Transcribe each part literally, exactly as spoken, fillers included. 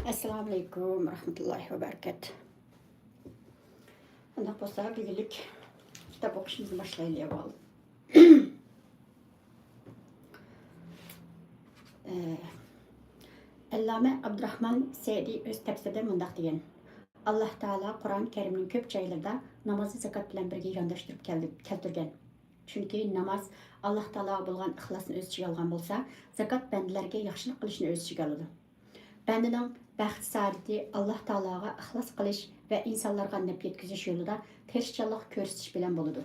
ئەسسالامۇئەلەيكۇم ۋەرەھمەتۇللاھى ۋەبەرىكاتۇھ. ئۇنداق بولسا، بۈگۈنلۈك كىتاب ئوقۇشىمىزنى باشلايلى ئاۋۋال. ئەللامە ئابدۇراخمان سەئدى ئۆز تەپسىرىدە مۇنداق دېگەن: ئاللاھ تائالا قۇرئان كەرىمنىڭ كۆپ جايلىرىدا نامازنى زاكات بىلەن بىرگە يانداشتۇرۇپ كەلدى-، كەلتۈرگەن. چۈنكى ناماز ئاللاھ تائالاغا بولغان ئىخلاسنى ئۆز ئىچىگە ئالغان بولسا، زاكات بەندىلەرگە ياخشىلىق قىلىشنى ئۆز ئىچىگە ئالىدۇ. بەندىنىڭ بەخت-سائادىتى ئاللاھ تائالاغا ئىخلاس قىلىش ۋە ئىنسانلارغا نەپ يەتكۈزۈش يولىدا تىرىشچانلىق كۆرسىتىش بىلەن بولىدۇ.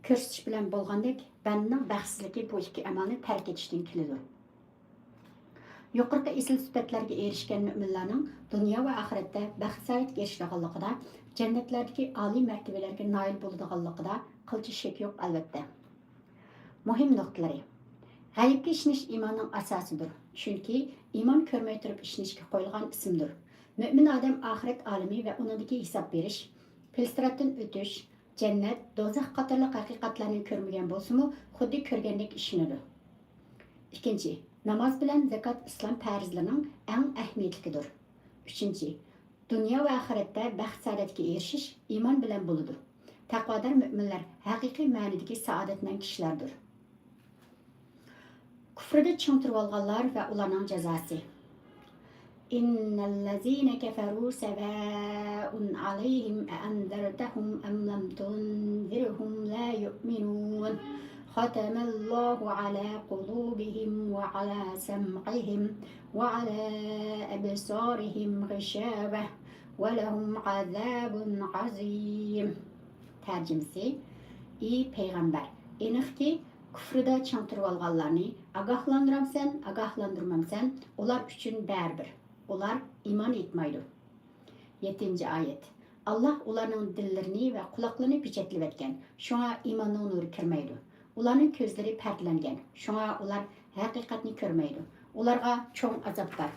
كۆرسىتىش بىلەن بولغاندەك، بەندىنىڭ بەختسىزلىكى بۇ ئىككى ئەمەلنى تەرك ئېتىشتىن كېلىدۇ. يۇقىرىقى ئېسىل سۈپەتلەرگە ئېرىشكەن مۆمىنلەرنىڭ دۇنيا ۋە ئاخىرەتتە بەخت-سائادەتكە ئېرىشىدىغانلىقىدا، جەننەتلەردىكى ئالىي مەرتىۋىلەرگە نائىل بولىدىغانلىقىدا قىلچە شەك يوق، ئەلۋەتتە. مۇھىم نۇقتىلىرى. غەيىبكە ئىشىنىش ئىماننىڭ ئاساسىدۇر. چۈنكى ئىمان كۆرمەي تۇرۇپ ئىشىنىشكە قويۇلغان ئىسىمدۇر. مۆمىن ئادەم ئاخىرەت ئالىمى ۋە ئۇنىڭدىكى ھېساب بېرىش، پىلسىراتتىن ئۆتۈش، جەننەت، دوزاخ قاتارلىق ھەقىقەتلەرنى كۆرمىگەن بولسىمۇ، خۇددى كۆرگەندەك ئىشىنىدۇ. ئىككىنچى، ناماز بىلەن زاكات ئىسلام پەرزلىرىنىڭ ئەڭ ئەھمىيەتلىكىدۇر. ئۈچىنچى، دۇنيا ۋە ئاخىرەتتە بەخت-سائادەتكە ئېرىشىش ئىمان بىلەن بولىدۇ. تەقۋادار مۆمىنلەر ھەقىقىي مەنىدىكى سائادەتمەن كىشىلەردۇر. كۇفرىدا چىڭ تۇرۇۋالغانلار ۋە ئۇلارنىڭ جازاسى. إن الذين كفروا سواء عليهم أأنذرتهم أم لم تنذرهم لا يؤمنون. ختم الله على قلوبهم وعلى سمعهم وعلى أبصارهم غشاوة ولهم عذاب عظيم. تەرجىمىسى: ئى پەيغەمبەر، ئېنىقكى، كۇفرىدا چىڭ تۇرۇۋالغانلارنى ئاگاھلاندۇرامسەن، ئاگاھلاندۇرمامسەن، ئۇلار ئۈچۈن بەرىبىر. ئۇلار ئىمان ئېيتمايدۇ. يەتتىنچى ئايەت. ئاللاھ ئۇلارنىڭ دىللىرىنى ۋە قۇلاقلىرىنى پېچەتلىۋەتكەن، شۇڭا ئىماننىڭ نۇرى كىرمەيدۇ. ئۇلارنىڭ كۆزلىرى پەردىلەنگەن، شۇڭا ئۇلار ھەقىقەتنى كۆرمەيدۇ. ئۇلارغا چوڭ ئازاب بار.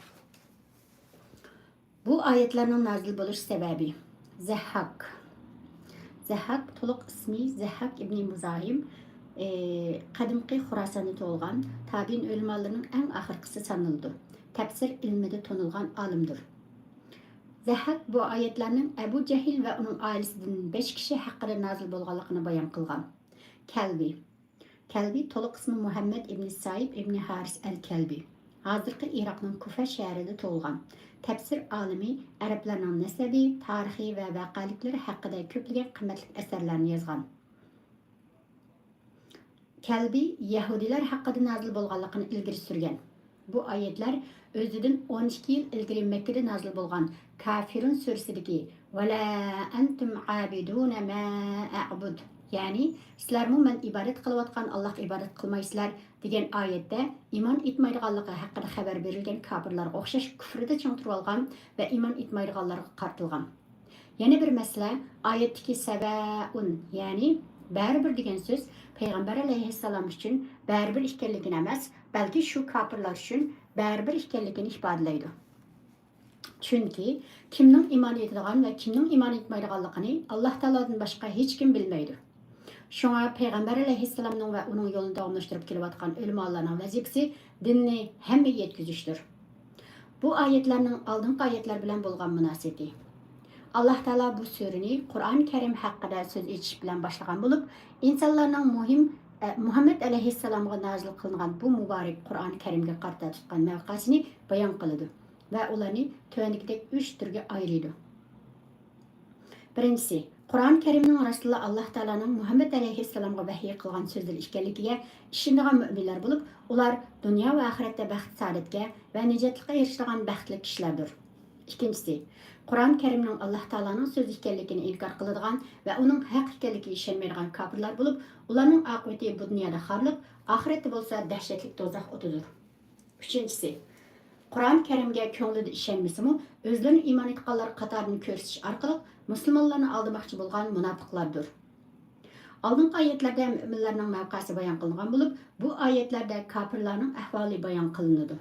بۇ ئايەتلەرنىڭ نازىل بولۇش سەۋەبى. زەھھاك. زەھھاك، تولۇق ئىسمى زەھھاك ئىبنى مۇزاھىم، ئى، قەدىمكى خۇراساندا تۇغۇلغان، تابىئىن ئۆلىمالىرىنىڭ ئەڭ ئاخىرقىسى سانىلىدۇ. تەپسىر ئىلمىدە تونۇلغان ئالىمدۇر. زەھھاك بۇ ئايەتلەرنىڭ ئەبۇ جەھىل ۋە ئۇنىڭ ئائىلىسىدىن بەش كىشى ھەققىدە نازىل بولغانلىقىنى بايان قىلغان. كەلبى. كەلبى، تولۇق ئىسمى مۇھەممەد ئىبنى سائىب ئىبنى ھارىس ئەل كەلبى. ھازىرقى ئىراقنىڭ كۇفە شەھىرىدە تۇغۇلغان. تەپسىر ئالىمى، ئەرەبلەرنىڭ نەسەبى، تارىخى ۋە ۋەقەلىكلىرى ھەققىدە كۆپلىگەن قىممەتلىك ئەسەرلەرنى يازغان. كەلبى يەھۇدىيلار ھەققىدە نازىل بولغانلىقىنى ئىلگىرى سۈرگەن. بۇ ئايەتلەر ئۆزىدىن ئون ئىككى يىل ئىلگىرى مەككىدە نازىل بولغان كافىرۇن سۈرىسىدىكى «ۋەلا ئەنتۇم ئابىدۇنە ما ئەئبۇد»، يەنى «سىلەرمۇ مەن ئىبادەت قىلىۋاتقان ئاللاھقا ئىبادەت قىلمايسىلەر» دېگەن ئايەتتە ئىمان ئېيتمايدىغانلىقى ھەققىدە خەۋەر بېرىلگەن كاپىرلارغا ئوخشاش كۇفرىدا چىڭ تۇرۇۋالغان ۋە ئىمان ئېيتمايدىغانلارغا قارىتىلغان. يەنە بىر مەسىلە، ئايەتتىكى «سەۋەئۇن»، يەنى «بەرىبىر» دېگەن سۆز پەيغەمبەر ئەلەيھىسسالام ئۈچۈن بەرىبىر ئىكەنلىكىنى ئەمەس، بەلكى شۇ كاپىرلار ئۈچۈن بەرىبىر ئىكەنلىكىنى ئىپادىلەيدۇ. چۈنكى كىمنىڭ ئىمان ئېيتىدىغان ۋە كىمنىڭ ئىمان ئېيتمايدىغانلىقىنى ئاللاھ تائالادىن باشقا ھېچكىم بىلمەيدۇ. شۇڭا پەيغەمبەر ئەلەيھىسسالامنىڭ ۋە ئۇنىڭ يولىنى داۋاملاشتۇرۇپ كېلىۋاتقان ئۆلىمالارنىڭ ۋەزىپىسى دىننى ھەممىگە يەتكۈزۈشتۇر. بۇ ئايەتلەرنىڭ ئالدىنقى ئايەتلەر بىلەن بولغان مۇناسىۋىتى. ئاللاھ تائالا بۇ سۈرىنى قۇرئان كەرىم ھەققىدە سۆز ئېچىش بىلەن باشلىغان بولۇپ، ئىنسانلارنىڭ مۇھىم، ئە، مۇھەممەد ئەلەيھىسسالامغا نازىل قىلىنغان بۇ مۇبارەك قۇرئان كەرىمگە قارىتا تۇتقان مەۋقەسىنى بايان قىلىدۇ ۋە ئۇلارنى تۆۋەندىكىدەك ئۈچ تۈرگە ئايرىيدۇ. بىرىنچىسى، قۇرئان كەرىمنىڭ راستلا ئاللاھ تائالانىڭ مۇھەممەد ئەلەيھىسسالامغا ۋەھىي قىلغان سۆزلىرى ئىكەنلىكىگە ئىشىنىدىغان مۆمىنلەر بولۇپ، ئۇلار دۇنيا ۋە ئاخىرەتتە بەخت-سائادەتكە ۋە نىجاتلىققا ئېرىشىدىغان بەختلىك كىشىلەردۇر. ئىككىنچىسى، قۇرئان كەرىمنىڭ ئاللاھ تائالانىڭ سۆزى ئىكەنلىكىنى ئىنكار قىلىدىغان ۋە ئۇنىڭ ھەق ئىكەنلىكىگە ئىشەنمەيدىغان كاپىرلار بولۇپ، ئۇلارنىڭ ئاقىۋىتى بۇ دۇنيادا خارلىق، ئاخىرەتتە بولسا دەھشەتلىك دوزاخ ئوتىدۇر. ئۈچىنچىسى، قۇرئان كەرىمگە كۆڭلىدە ئىشەنمىسىمۇ، ئۆزلىرىنى ئىمان ئېيتقانلار قاتارىدىن كۆرسىتىش ئارقىلىق مۇسۇلمانلارنى ئالدىماقچى بولغان مۇناپىقلاردۇر. ئالدىنقى ئايەتلەردە مۆمىنلەرنىڭ مەۋقەسى بايان قىلىنغان بولۇپ، بۇ ئايەتلەردە كاپىرلارنىڭ ئەھۋالى بايان قىلىنىدۇ.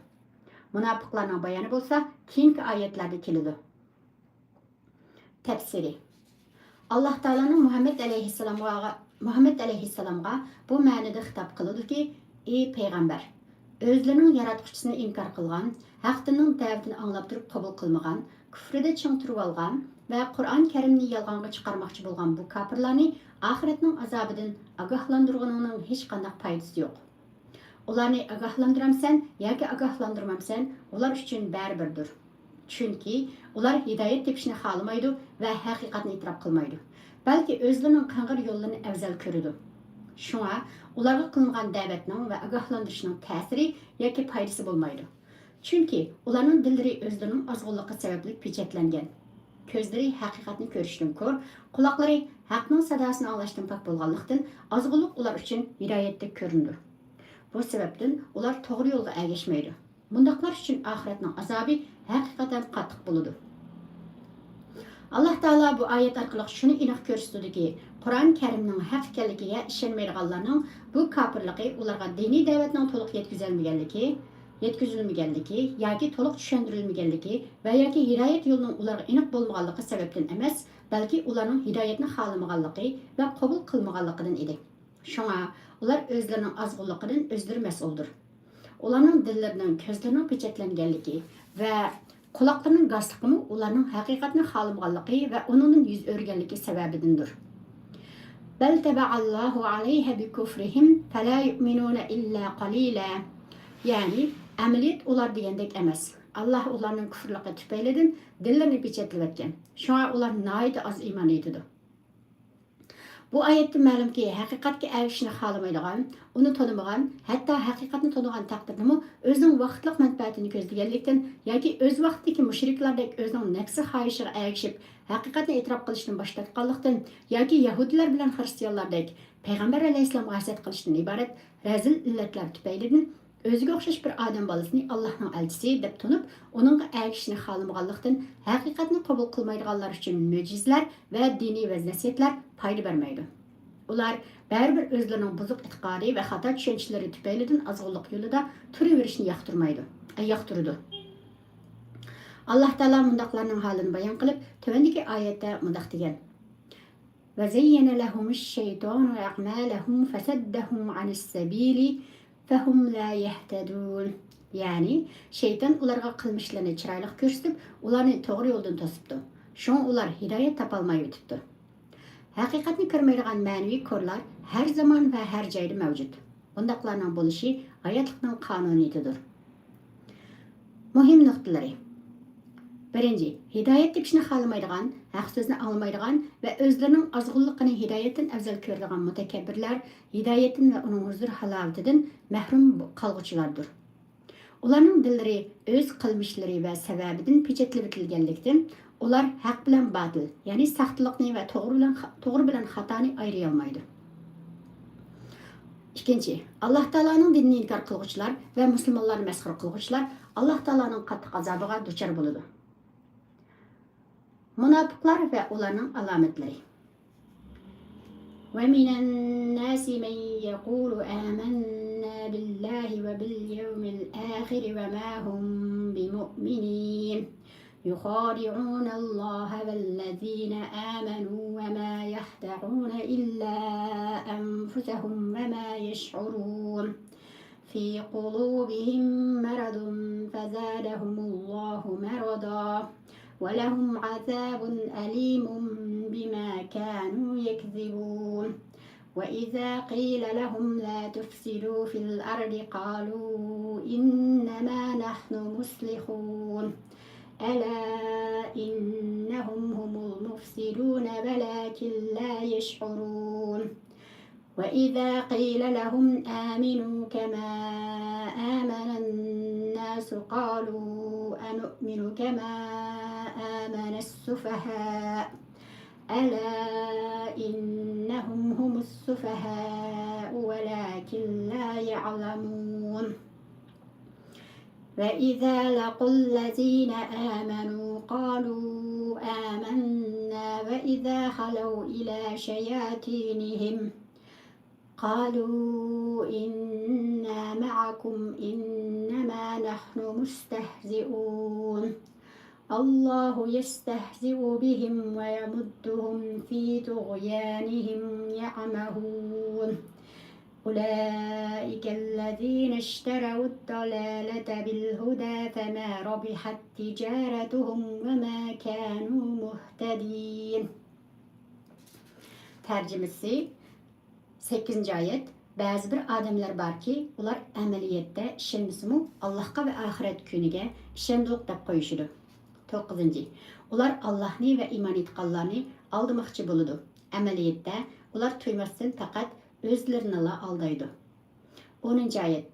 مۇناپىقلارنىڭ بايانى بولسا كېيىنكى ئايەتلەردە كېلىدۇ. تەپسىرى. ئاللاھ تائالانىڭ مۇھەممەد ئەلەيھىسسالامغا، مۇھەممەد ئەلەيھىسسالامغا بۇ مەنىدە خىتاب قىلىدۇكى، ئى پەيغەمبەر، ئۆزلىرىنىڭ ياراتقۇچىسىنى ئىنكار قىلغان، ھەق دىننىڭ دەۋىتىنى ئاڭلاپ تۇرۇپ قوبۇل قىلمىغان، كۇفرىدا چىڭ تۇرۇۋالغان ۋە قۇرئان كەرىمنى يالغانغا چىقارماقچى بولغان بۇ كاپىرلارنى ئاخىرەتنىڭ ئازابىدىن ئاگاھلاندۇرغىنىڭنىڭ ھېچقانداق پايدىسى يوق. ئۇلارنى ئاگاھلاندۇرامسەن ياكى ئاگاھلاندۇرمامسەن، ئۇلار ئۈچۈن بەرىبىردۇر. چۈنكى ئۇلار ھىدايەت تېپىشنى خالىمايدۇ ۋە ھەقىقەتنى ئېتىراپ قىلمايدۇ، بەلكى ئۆزلىرىنىڭ قىڭغىر يوللىرىنى ئەۋزەل كۆرىدۇ. شۇڭا ئۇلارغا قىلىنغان دەۋەتنىڭ ۋە ئاگاھلاندۇرۇشنىڭ تەسىرى ياكى پايدىسى بولمايدۇ. چۈنكى ئۇلارنىڭ دىللىرى ئۆزلىرىنىڭ ئازغۇنلۇقى سەۋەبلىك پېچەتلەنگەن. كۆزلىرى ھەقىقەتنى كۆرۈشتىن كور، قۇلاقلىرى ھەقنىڭ ساداسىنى ئاڭلاشتىن پاك بولغانلىقتىن، ئازغۇنلۇق ئۇلار ئۈچۈن ھىدايەتتەك كۆرۈنىدۇ. بۇ سەۋەبتىن ئۇلار توغرا يولغا ئەگەشمەيدۇ. بۇنداقلار ئۈچۈن ئاخىرەتنىڭ ئازابى ھەقىقەتەن قاتتىق بولىدۇ. ئاللاھ تائالا بۇ ئايەت ئارقىلىق شۇنى ئېنىق كۆرسىتىدۇكى، قۇرئان كەرىمنىڭ ھەق ئىكەنلىكىگە ئىشەنمەيدىغانلارنىڭ بۇ كاپىرلىقى ئۇلارغا دىنىي دەۋەتنىڭ تولۇق يەتكۈزەلمىگەنلىكى، يەتكۈزۈلمىگەنلىكى ياكى تولۇق چۈشەندۈرۈلمىگەنلىكى ۋە ياكى ھىدايەت يولىنىڭ ئۇلارغا ئېنىق بولمىغانلىقى سەۋەبتىن ئەمەس، بەلكى ئۇلارنىڭ ھىدايەتنى خالىمىغانلىقى ۋە قوبۇل قىلمىغانلىقىدىن ئىدى. شۇڭا ئۇلار ئۆزلىرىنىڭ ئازغۇنلۇقىدىن ئۆزلىرى مەسئۇلدۇر. ئۇلارنىڭ دىللىرىنىڭ، كۆزلىرىنىڭ پېچەتلەنگەنلىكى ۋە قۇلاقلىرىنىڭ گاسلىقىمۇ ئۇلارنىڭ ھەقىقەتنى خالىمىغانلىقى ۋە ئۇنىڭدىن يۈز ئۆرۈگەنلىكى سەۋەبىدىندۇر. بل طبع الله عليها بكفرهم فلا يؤمنون إلا قليلا. يەنى، ئەمەلىيەت ئۇلار دېگەندەك ئەمەس. ئاللاھ ئۇلارنىڭ كۇفرلۇقى تۈپەيلىدىن دىللىرىنى پېچەتلىۋەتكەن. شۇڭا ئۇلار ناھايىتى ئاز ئىمان ئېيتىدۇ. بۇ ئايەتتىن مەلۇمكى، ھەقىقەتكە ئەگىشىشنى خالىمايدىغان، ئۇنى تونۇمىغان، ھەتتا ھەقىقەتنى تونۇغان تەقدىردىمۇ ئۆزىنىڭ ۋاقىتلىق مەنپەئەتىنى كۆزلىگەنلىكتىن ياكى ئۆز ۋاقتىدىكى مۇشرىكلاردەك ئۆزىنىڭ نەپسى خاھىشىغا ئەگىشىپ ھەقىقەتنى ئېتىراپ قىلىشتىن باش تارتقانلىقتىن ياكى يەھۇدىيلار بىلەن خىرىستىيانلاردەك پەيغەمبەر ئەلەيھىسسالامغا ھەسەت قىلىشتىن ئىبارەت رەزىل ئىللەتلەر تۈپەيلىدىن ئۆزىگە ئوخشاش بىر ئادەم بالىسىنى ئاللاھنىڭ ئەلچىسى دەپ تونۇپ، ئۇنىڭغا ئەگىشىشنى خالىمىغانلىقتىن، ھەقىقەتنى قوبۇل قىلمايدىغانلار ئۈچۈن مۆجىزىلەر ۋە دىنىي ۋەز-نەسىھەتلەر پايدا بەرمەيدۇ. ئۇلار بەرىبىر ئۆزلىرىنىڭ بۇزۇق ئېتىقادى ۋە خاتا چۈشەنچىلىرى تۈپەيلىدىن ئازغۇنلۇق يولىدا تۇرۇۋېرىشنى ياقتۇرمايدۇ، ئە، ياقتۇرىدۇ. ئاللاھ تائالا مۇنداقلارنىڭ ھالىنى بايان قىلىپ، تۆۋەندىكى ئايەتتە مۇنداق دېگەن: وزين لهم الشيطان أعمالهم فصدهم عن السبيل فهم لا يهتدون. يەنى، شەيتان ئۇلارغا قىلمىشلىرىنى چىرايلىق كۆرسىتىپ، ئۇلارنى توغرا يولدىن توسۇپتۇ. شۇڭا ئۇلار ھىدايەت تاپالمايۋېتىپتۇ. ھەقىقەتنى كۆرمەيدىغان مەنىۋى كورلار ھەر زامان ۋە ھەر جايدا مەۋجۇت. بۇنداقلارنىڭ بولۇشى ھاياتلىقنىڭ قانۇنىيىتىدۇر. مۇھىم نۇقتىلىرى. بىرىنچى، ھىدايەت تېپىشنى خالىمايدىغان، ھەق سۆزنى ئاڭلىمايدىغان ۋە ئۆزلىرىنىڭ ئازغۇنلۇقىنى ھىدايەتتىن ئەۋزەل كۆرىدىغان مۇتەكەببىرلەر ھىدايەتتىن ۋە ئۇنىڭ ھۇزۇر ھالاۋىتىدىن مەھرۇم قالغۇچىلاردۇر. ئۇلارنىڭ دىللىرى ئۆز قىلمىشلىرى ۋە سەۋەبىدىن پېچەتلىۋېتىلگەنلىكتىن، ئۇلار ھەق بىلەن باتىل، يەنى ساختىلىقنى ۋە توغرا بىلەن خا-، توغرا بىلەن خاتانى ئايرىيالمايدۇ. ئىككىنچى، ئاللاھ تائالانىڭ دىنىنى ئىنكار قىلغۇچىلار ۋە مۇسۇلمانلارنى مەسخىرە قىلغۇچىلار ئاللاھ تائالانىڭ قاتتىق ئازابىغا دۇچار بولىدۇ. مۇناپىقلار ۋە ئۇلارنىڭ ئالامەتلىرى. ومن الناس من يقول آمنا بالله وباليوم الآخر وما هم بمؤمنين. يخادعون الله والذين آمنوا وما يخدعون إلا أنفسهم وما يشعرون. في قلوبهم مرض فزادهم الله مرضا ولهم عذاب أليم بما كانوا يكذبون. وإذا قيل لهم لا تفسدوا في الأرض قالوا إنما نحن مصلحون. ألا إنهم هم المفسدون ولكن لا يشعرون. وإذا قيل لهم آمنوا كما آمن الناس قالوا أنؤمن كما آمن السفهاء. ألا إنهم هم السفهاء ولكن لا يعلمون. وإذا لقوا الذين آمنوا قالوا آمنا وإذا خلوا إلى شياطينهم قالوا إنا معكم إنما نحن مستهزئون. الله يستهزئ بهم ويمدهم في طغيانهم يعمهون. أولئك الذين اشتروا الضلالة بالهدى فما ربحت تجارتهم وما كانوا مهتدين. تەرجىمىسى، سەككىزىنچى ئايەت. بەزى بىر ئادەملەر باركى، ئۇلار ئەمەلىيەتتە ئىشەنمىسىمۇ، ئاللاھقا ۋە ئاخىرەت كۈنىگە ئىشەندۇق دەپ قويۇشىدۇ. توققۇزىنچى، ئۇلار ئاللاھنى ۋە ئىمان ئېيتقانلارنى ئالدىماقچى بولىدۇ. ئەمەلىيەتتە ئۇلار تۇيماستىن پەقەت ئۆزلىرىنىلا ئالدايدۇ. ئونىنچى ئايەت.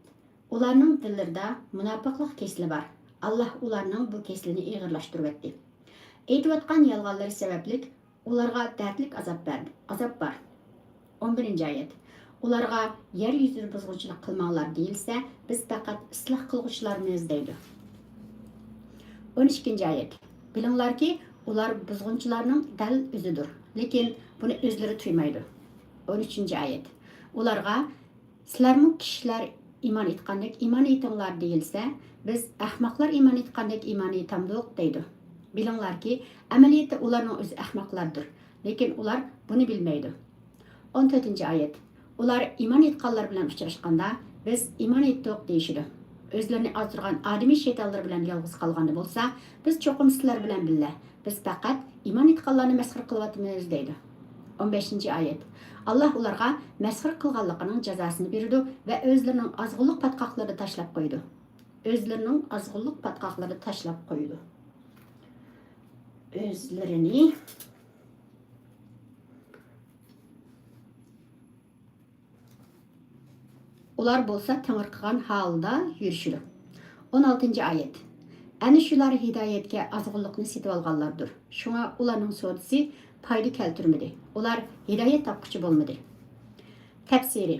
ئۇلارنىڭ دىللىرىدا مۇناپىقلىق كېسىلى بار. ئاللاھ ئۇلارنىڭ بۇ كېسىلىنى ئېغىرلاشتۇرۇۋەتتى. ئېيتىۋاتقان يالغانلىرى سەۋەبلىك ئۇلارغا دەردلىك ئازاب بەردى، ئازاب بار. ئون بىرىنچى ئايەت. ئۇلارغا يەر يۈزىدە بۇزغۇنچىلىق قىلماڭلار دېيىلسە، بىز پەقەت ئىسلاھ قىلغۇچىلارمىز دەيدۇ. ئون ئىككىنچى ئايەت. بىلىڭلاركى، ئۇلار بۇزغۇنچىلارنىڭ دەل ئۆزىدۇر، لېكىن بۇنى ئۆزلىرى تۇيمايدۇ. ئون ئۈچىنچى ئايەت. ئۇلارغا، سىلەرمۇ كىشىلەر ئىمان ئېيتقاندەك ئىمان ئېيتىڭلار دېيىلسە، بىز ئەخمەقلار ئىمان ئېيتقاندەك ئىمان ئېيتامدۇق دەيدۇ. بىلىڭلاركى، ئەمەلىيەتتە ئۇلارنىڭ ئۆزى ئەخمەقلاردۇر، لېكىن ئۇلار بۇنى بىلمەيدۇ. ئون تۆتىنچى ئايەت. ئۇلار ئىمان ئېيتقانلار بىلەن ئۇچراشقاندا، بىز ئىمان ئېيتتۇق دېيىشىدۇ. ئۆزلىرىنى ئازدۇرغان ئادىمىي شەيتانلىرى بىلەن يالغۇز قالغاندا بولسا، بىز چوقۇم سىلەر بىلەن بىللە، بىز پەقەت ئىمان ئېيتقانلارنى مەسخىرە قىلىۋاتىمىز دەيدۇ. ئون بەشىنچى ئايەت. ئاللاھ ئۇلارغا مەسخىرە قىلغانلىقىنىڭ جازاسىنى بېرىدۇ ۋە ئۆزلىرىنىڭ ئازغۇنلۇق پاتقاقلىرىدا تاشلاپ قويىدۇ. ئۆزلىرىنىڭ ئازغۇنلۇق پاتقاقلىرىدا تاشلاپ قويىدۇ. ئۆزلىرىنى ئۇلار بولسا تېڭىرقىغان ھالدا يۈرۈشىدۇ. ئون ئالتىنچى ئايەت. ئەنە شۇلار ھىدايەتكە ئازغۇنلۇقنى سېتىۋالغانلاردۇر. شۇڭا ئۇلارنىڭ سودىسى پايدا كەلتۈرمىدى. ئۇلار ھىدايەت تاپقۇچى بولمىدى. تەپسىرى.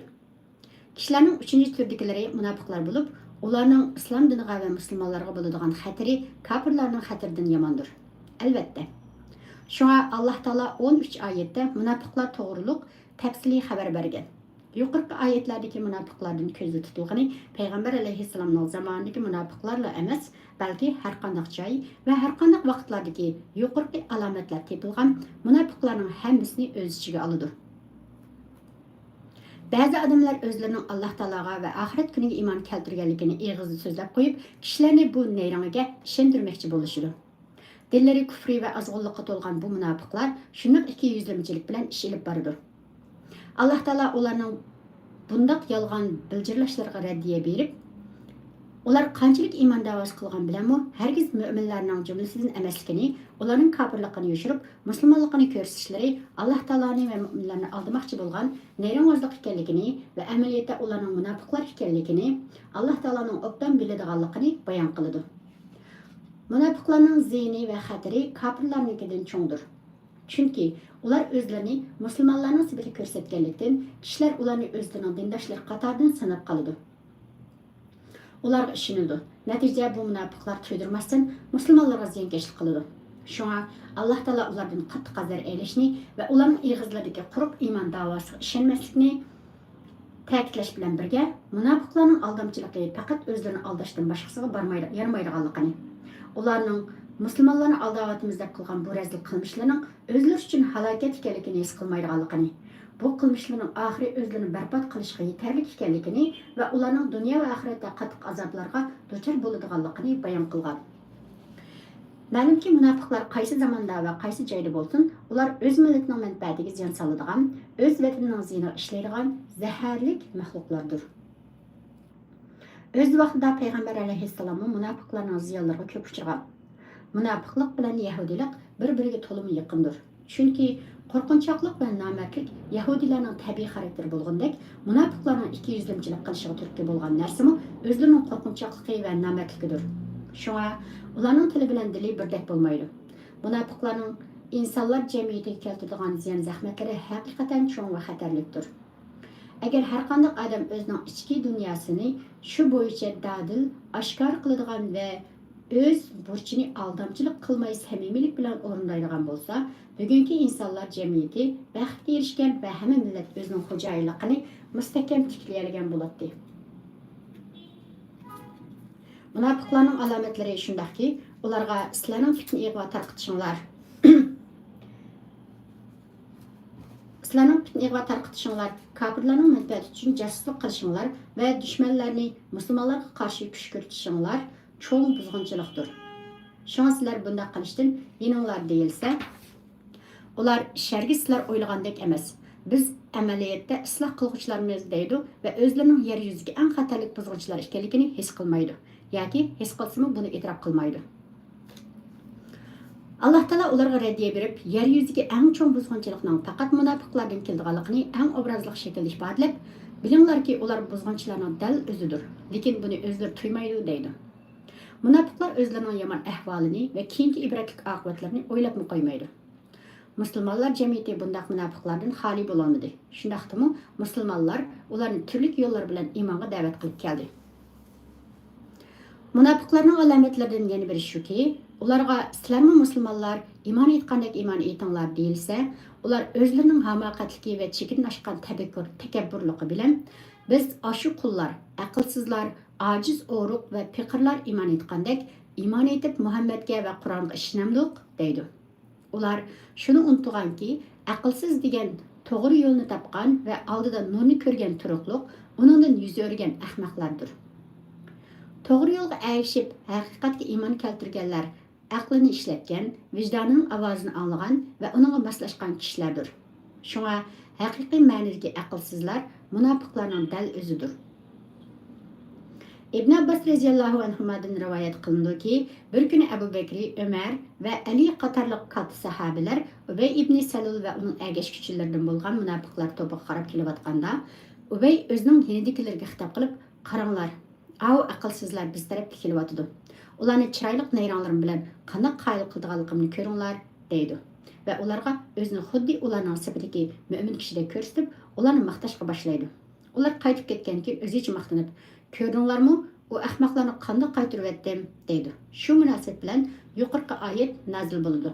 كىشىلەرنىڭ ئۈچىنچى تۈردىكىلىرى مۇناپىقلار بولۇپ، ئۇلارنىڭ ئىسلام دىنىغا ۋە مۇسۇلمانلارغا بولىدىغان خەتىرى كاپىرلارنىڭ خەتىرىدىن ياماندۇر. ئەلۋەتتە. شۇڭا ئاللاھ تائالا ئون ئۈچ ئايەتتە مۇناپىقلار توغرۇلۇق تەپسىلىي خەۋەر بەرگەن. يۇقىرىقى ئايەتلەردىكى مۇناپىقلاردىن كۆزدە تۇتۇلغىنى پەيغەمبەر ئەلەيھىسسالامنىڭ زامانىدىكى مۇناپىقلارلا ئەمەس، بەلكى ھەرقانداق جاي ۋە ھەرقانداق ۋاقىتلاردىكى يۇقىرىقى ئالامەتلەر تېپىلغان مۇناپىقلارنىڭ ھەممىسىنى ئۆز ئىچىگە ئالىدۇ. بەزى ئادەملەر ئۆزلىرىنىڭ ئاللاھ تائالاغا ۋە ئاخىرەت كۈنىگە ئىمان كەلتۈرگەنلىكىنى ئېغىزدا سۆزلەپ قويۇپ، كىشىلەرنى بۇ نەيرەڭگە ئىشەندۈرمەكچى بولۇشىدۇ. دىللىرى كۇفرى ۋە ئازغۇنلۇققا تولغان بۇ مۇناپىقلار شۇنداق ئىككى يۈزلىمىچىلىك بىلەن ئىش ئېلىپ بارىدۇ. ئاللاھ تائالا ئۇلارنىڭ بۇنداق يالغان بىلجىرلاشلىرىغا رەددىيە بېرىپ، ئۇلار قانچىلىك ئىمان دەۋاسى قىلغان بىلەنمۇ ھەرگىز مۆمىنلەرنىڭ جۈملىسىدىن ئەمەسلىكىنى، ئۇلارنىڭ كاپىرلىقىنى يوشۇرۇپ، مۇسۇلمانلىقىنى كۆرسىتىشلىرى ئاللاھ تائالانى ۋە مۆمىنلەرنى ئالدىماقچى بولغان نەيرەڭۋازلىق ئىكەنلىكىنى ۋە ئەمەلىيەتتە ئۇلارنىڭ مۇناپىقلار ئىكەنلىكىنى ئاللاھ تائالانىڭ ئوبدان بىلىدىغانلىقىنى بايان قىلىدۇ. مۇناپىقلارنىڭ زىيىنى ۋە خەتىرى كاپىرلارنىڭكىدىن چوڭدۇر. چۈنكى ئۇلار ئۆزلىرىنى مۇسۇلمانلارنىڭ سۈپىتى كۆرسەتكەنلىكتىن، كىشىلەر ئۇلارنى ئۆزلىرىنىڭ دىنداشلىرى قاتارىدىن ساناپ قالىدۇ. ئۇلارغا ئىشىنىدۇ. نەتىجىدە بۇ مۇناپىقلار تۇيدۇرماستىن مۇسۇلمانلارغا زىيانكەشلىك قىلىدۇ. شۇڭا ئاللاھ تائالا ئۇلاردىن قاتتىق ھەزەر ئېلىشنى ۋە ئۇلارنىڭ ئېغىزلىرىدىكى قۇرۇق ئىمان داۋاسىغا ئىشەنمەسلىكنى تەكىتلەش بىلەن بىرگە، مۇناپىقلارنىڭ ئالدامچىلىقى پەقەت ئۆزلىرىنى ئالداشتىن باشقىسىغا بارمايدۇ، يارىمايدىغانلىقىنى، ئۇلارنىڭ مۇسۇلمانلارنى ئالداۋاتىمىز دەپ قىلغان بۇ رەزىل قىلمىشلىرىنىڭ ئۆزلىرى ئۈچۈن ھالاكەت ئىكەنلىكىنى ھېس قىلمايدىغانلىقىنى، بۇ قىلمىشلىرىنىڭ ئاخىرى ئۆزلىرىنى بەربات قىلىشقا يېتەرلىك ئىكەنلىكىنى ۋە ئۇلارنىڭ دۇنيا ۋە ئاخىرەتتە قاتتىق ئازابلارغا دۇچار بولىدىغانلىقىنى بايان قىلغان. مەلۇمكى، مۇناپىقلار قايسى زاماندا ۋە قايسى جايدا بولسۇن، ئۇلار ئۆز مىللىتىنىڭ مەنپەئەتىگە زىيان سالىدىغان، ئۆز ۋەتىنىنىڭ زىيىنىغا ئىشلەيدىغان زەھەرلىك مەخلۇقلاردۇر. ئۆز ۋاقتىدا پەيغەمبەر ئەلەيھىسسالاممۇ مۇناپىقلارنىڭ زىيانلىرىغا كۆپ ئۇچرىغان. مۇناپىقلىق بىلەن يەھۇدىيلىق بىر-بىرىگە تولىمۇ يېقىندۇر. چۈنكى قورقۇنچاقلىق ۋە نامەردلىك يەھۇدىيلارنىڭ تەبىئىي خاراكتېرى بولغىنىدەك، مۇناپىقلارنىڭ ئىككى يۈزلەمچىلىك قىلىشىغا تۈرتكە بولغان نەرسىمۇ ئۆزلىرىنىڭ قورقۇنچاقلىقى ۋە نامەردلىكىدۇر. شۇڭا ئۇلارنىڭ تىلى بىلەن دىلى بىردەك بولمايدۇ. مۇناپىقلارنىڭ ئىنسانلار جەمئىيىتىگە كەلتۈرىدىغان زىيان-زەخمەتلىرى ھەقىقەتەن چوڭ ۋە خەتەرلىكتۇر. ئەگەر ھەرقانداق ئادەم ئۆزىنىڭ ئىچكى دۇنياسىنى شۇ بويىچە دادىل ئاشكارا قىلىدىغان ۋە ئۆز بۇرچىنى ئالدامچىلىق قىلماي سەمىمىيلىك بىلەن ئورۇندايدىغان بولسا، بۈگۈنكى ئىنسانلار جەمئىيىتى بەختكە ئېرىشكەن ۋە ھەممە مىللەت ئۆزىنىڭ خوجايىنلىقىنى مۇستەھكەم تىكلىيەلىگەن بولاتتى. مۇناپىقلارنىڭ ئالامەتلىرى شۇنداقكى، ئۇلارغا سىلەرنىڭ پىتنە ئېغىۋا تارقىتىشىڭلار، سىلەرنىڭ پىتنە-ئىغۋا تارقىتىشىڭلار، كاپىرلارنىڭ مەنپەئەتى ئۈچۈن جاسۇسلۇق قىلىشىڭلار ۋە دۈشمەنلەرنى مۇسۇلمانلارغا قارشى كۈشكۈرتۈشۈڭلار چوڭ بۇزغۇنچىلىقتۇر. شۇڭا سىلەر بۇنداق قىلىشتىن يېنىڭلار دېيىلسە، ئۇلار، «ھەرگىز سىلەر ئويلىغاندەك ئەمەس. بىز ئەمەلىيەتتە ئىسلاھ قىلغۇچىلارمىز» دەيدۇ ۋە ئۆزلىرىنىڭ يەر يۈزىدىكى ئەڭ خەتەرلىك بۇزغۇنچىلار ئىكەنلىكىنى ھېس قىلمايدۇ ياكى ھېس قىلسىمۇ بۇنى ئېتىراپ قىلمايدۇ. ئاللاھ تائالا ئۇلارغا رەددىيە بېرىپ، يەر يۈزىدىكى ئەڭ چوڭ بۇزغۇنچىلىقنىڭ پەقەت مۇناپىقلاردىن كېلىدىغانلىقىنى ئەڭ ئوبرازلىق شەكىلدە ئىپادىلەپ، «بىلىڭلاركى، ئۇلار بۇزغۇنچىلارنىڭ دەل ئۆزىدۇر، لېكىن بۇنى ئۆزلىرى تۇيمايدۇ» دەيدۇ. مۇناپىقلار ئۆزلىرىنىڭ يامان ئەھۋالىنى ۋە كېيىنكى ئىبرەتلىك ئاقىۋەتلىرىنى ئويلاپمۇ قويمايدۇ. مۇسۇلمانلار جەمئىيىتى بۇنداق مۇناپىقلاردىن خالىي بولالمىدى. شۇنداقتىمۇ مۇسۇلمانلار ئۇلارنى تۈرلۈك يوللار بىلەن ئىمانغا دەۋەت قىلىپ كەلدى. مۇناپىقلارنىڭ ئالامەتلىرىدىن يەنە بىرى شۇكى، ئۇلارغا، «سىلەرمۇ مۇسۇلمانلار، ئىمان ئېيتقاندەك ئىمان ئېيتىڭلار» دېيىلسە، ئۇلار ئۆزلىرىنىڭ ھاماقەتلىكى ۋە چېكىدىن ئاشقان تەپەككۇر، تەكەببۇرلۇقى بىلەن، «بىز ئاشۇ قۇللار، ئەقىلسىزلار، ئاجىز ئورۇق ۋە پېقىرلار ئىمان ئېيتقاندەك ئىمان ئېيتىپ، مۇھەممەدكە ۋە قۇرئانغا ئىشىنەمدۇق؟» دەيدۇ. ئۇلار شۇنى ئۇنتۇغانكى، ئەقىلسىز دېگەن توغرا يولنى تاپقان ۋە ئالدىدا نۇرنى كۆرگەن تۇرۇقلۇق، ئۇنىڭدىن يۈز ئۆرۈگەن ئەخمەقلەردۇر. توغرا يولغا ئەگىشىپ، ھەقىقەتكە ئىمان كەلتۈرگەنلەر ئەقلىنى ئىشلەتكەن، ۋىجدانىنىڭ ئاۋازىنى ئاڭلىغان ۋە ئۇنىڭغا ماسلاشقان كىشىلەردۇر. شۇڭا ھەقىقىي مەنىدىكى ئەقىلسىزلار مۇناپىقلارنىڭ دەل ئۆزىدۇر. ئىبن ئابباس رەزىياللاھۇ ئەنھۇمادىن رىۋايەت قىلىنىدۇكى، بىر كۈنى ئەبۇ بەكرى، ئۆمەر ۋە ئەلى قاتارلىق كاتتا ساھابىلەر ئۇبەي ئىبنى سەلۇل ۋە ئۇنىڭ ئەگەشكۈچىلىرىدىن بولغان مۇناپىقلار توپىغا قاراپ كېلىۋاتقاندا، ئۇبەي ئۆزىنىڭ يېنىدىكىلەرگە خىتاب قىلىپ، «قاراڭلار، ئاۋۇ ئەقىلسىزلار بىز تەرەپكە كېلىۋاتىدۇ. ئۇلارنى چىرايلىق نەيرەڭلىرىم بىلەن قانداق قايىل قىلىدىغانلىقىمنى كۆرۈڭلار» دەيدۇ ۋە ئۇلارغا ئۆزىنى خۇددى ئۇلارنىڭ سېپىدىكى مۆمىن كىشىدەك كۆرسىتىپ، ئۇلارنى ماختاشقا باشلايدۇ. ئۇلار قايتىپ كەتكەندىن كېيىن ئۆزىچە ماختىنىپ، «كۆردۈڭلارمۇ، ئۇ ئەخمەقلارنى قانداق قايتۇرۇۋەتتىم؟» دەيدۇ. شۇ مۇناسىۋەت بىلەن يۇقىرىقى ئايەت نازىل بولىدۇ.